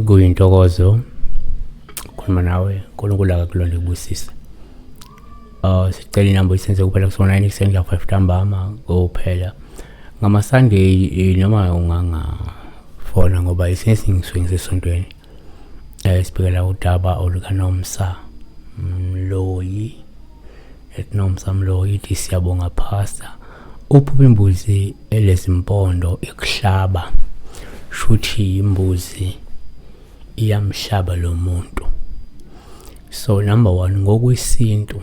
Kuyintokozo ukukhuluma nawe, uNkulunkulu akakulonde kubusise. Sicela inamba uyisenze kuphela kusona 9 ekuseni kuya 5 ntambama kuphela. Ngama Sunday noma ungangafona ngoba isinye singisuke ngisesontweni. Sibhekela udaba olukaNomsa Mloyi. Nomsa Mloyi ithi siyabonga pastor. Uphupha imbuzi elezimpondo ikuhlaba. Shuthi imbuzi iyamhlaba lo muntu. So number 1 ngokwesintu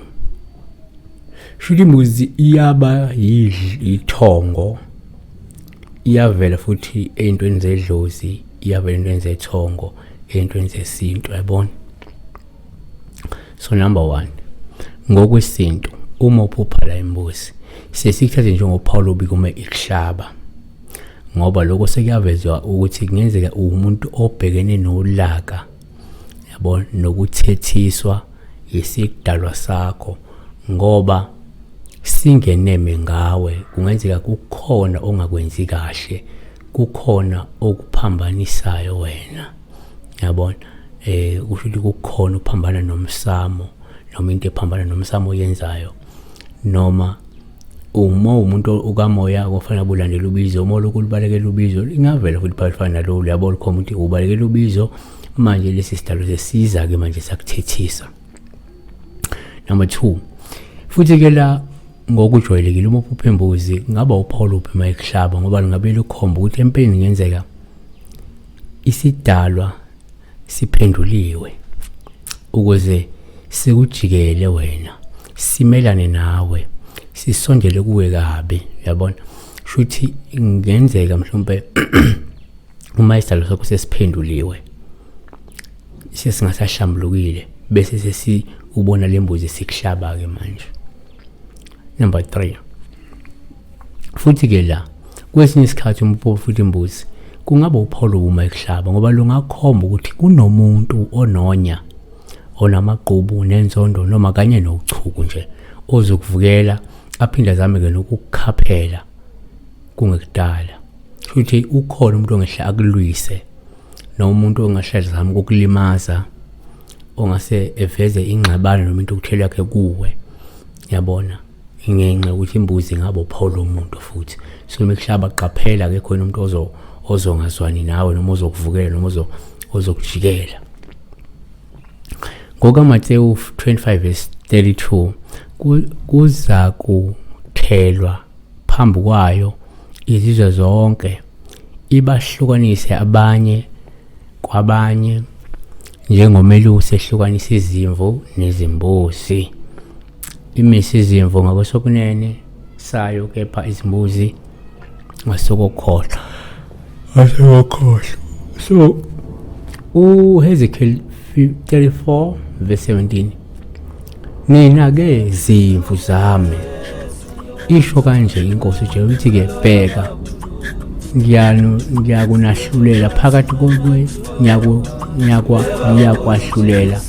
shuthi imbuzi iyaba yithongo, iyavela futhi ey'ntweni zedlozi, iyavela ey'ntweni zethongo, ey'ntweni zesintu, yabona. So number 1 ngokwesintu uma uphupha la imbuzi sesikuthathe njengophawu lobi kuma ikuhlaba, ngoba lokho sekuyavezwa ukuthi kungenzeka uwumuntu obhekene nolaka, yabo, nokuthethiswa isidalwa sakho, ngoba singeneme ngawe. Kungenzeka kukhona ongakwenzi kahle, kukhona okuphambanisayo wena, yabona. Kusho ukuthi kukhona ukuphambana nomsamo, noma into ephambana nomsamo oyenzayo, noma uma umuntu okamoya kufanele ulandele ubizo, uma lokhu lubalekela ubizo, ingavela futhi phakathi fana nalolu, yabo, lukhomba ukuthi ubalekela ubizo. Manje lesi sidalo sesiza ke manje sakuthethisa. Number 2, futhi ke la ngokujwayelekile uma uphupha imbuzi kungaba uphawu luphi uma ikuhlaba, ngoba lungabe lukhomba ukuthi empeleni kungenzeka isidalwa siphenduliwe ukuze sikujikele wena, simelane nawe, sisondele kuwe kabi, uyabona. Shuthi kungenzeka mhlawumbe uma isidalwa sakho sesiphenduliwe, sesingasahlambulukile, bese sesiubona le mbuzi sikuhlaba ke manje. Number 3, futhi ke la kwesinye isikhathi uma futhi imbuzi kungaba uphawu uma ekuhlaba, ngoba lungakhomba ukuthi kunomuntu ononya, onamagqubu nenzondo, noma kanye nochuku nje, ozokuvukela aphinde azame ke nokukukhaphela kungekudala. Futhi ukhona umuntu ongehla akulwise, noma umuntu ongahle azame ukukulimaza, ongase eveze ingxabano noma intukuthelo yakhe kuwe, yabona, ngenxa yokuthi imbuzi ingaba uphawu lomuntu futhi. So uma ekuhlaba qaphela, akekho yena umuntu ozongazwani nawe, noma ozokuvukela, noma ozokujikela. NgokaMateyu 25 verse 32, kuza kuthelwa phambi kwayo izizwe zonke, ibahlukanise abanye kwabanye, njengomelusi ehlukanisa izimvu nezimbuzi. Imise izimvu ngakwesokunene sayo, kepha izimbuzi ngasokokhohlo, ngasokokhohlo. So uHezekiel 34 verse 17, nina ke zimvu zami, isho kanje inkosi uJehova, ithi ke, bheka ngiyakunahlulela phakathi kokwe ngiyakwahlulela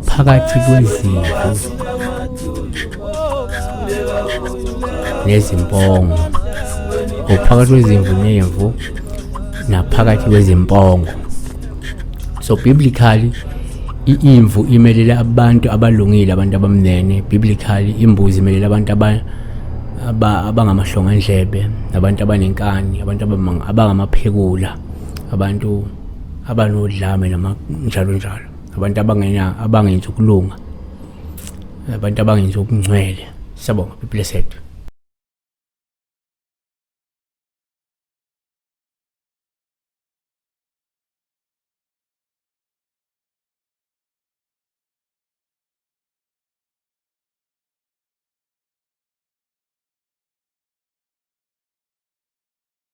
phakathi kwezimvu nezimpongo, uphakathi kwezimvu nemvu naphakathi kwezimpongo. So biblically imvu imelele abantu abalungile, abantu abamnene. Biblically imbuzi imelele abantu abangamahlongandlebe, abantu abanenkani, abantu abangamaphekula, abantu abanodlame noma njalo njalo, abantu abangena abangenzi ukulunga, abantu abangenzi okungcwele. Siyabonga, be blessed.